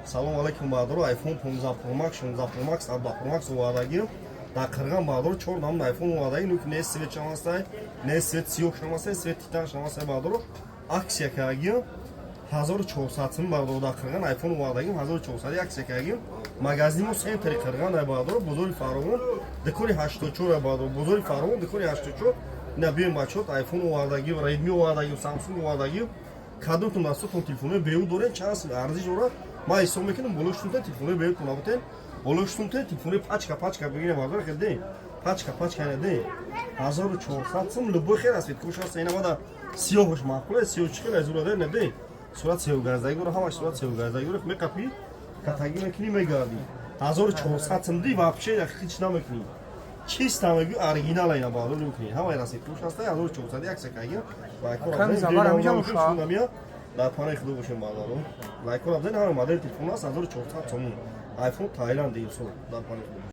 Салом алейкум, бародаро. iPhone 15 Pro Max, 16 Pro Max, 17 Pro Max овардагим. Дар Қирған, бародаро, чор намуд iPhone овардагим. Ну ки не цвет шам ҳастай, не цвет сиёҳ шам ҳастай, цвет титан шам ҳастай, бародаро. Акция кардагим. 1400 сум, бародаро, дар Қирған iPhone овардагим, 1400 акция кардагим. Магазини мо центри Қирған ай, бародаро, бозори Фаровон, дукони 84 ай, бародаро, бозори Фаровон, дукони 84. Ина биёем, бачаҳо, iPhone овардагим, Redmi овардагим, Samsung овардагим. Кадомтон дастотон телефонои беу дорен, чанд сум арзиш дорад? Ман ҳисоб мекунам, болои шутунта телефонои беутон набутен, болои шутунта телефонои пачка пачка бигирем, бародаро, хелде пачка пачка ина де 1400 сум, любой хел расцветкош ҳаст. Ина мада сиёҳш маъқул аст, сиёҳ чӣ хел аз урада не де сурат сеюгаздагӣ дора, ҳамаш сурат сеюгаздагӣ дора, меқапӣ, катагӣ мекунӣ, мегардӣ. 1400 сум ди, вообще ҳеч намекунӣ, чисто мегӯ, оригинал ина, бародаро, мекунӣ, ҳамаи расцветкош ҳаста, 1400 як секаги. Ками завар ҳамиҷа боша? Дар панои худо бошем, бародаро. Лайкора бизанед, ҳама модели телефон аст, 1400 сомон, iPhone Таиланд имсол. Дар панои худо бошем.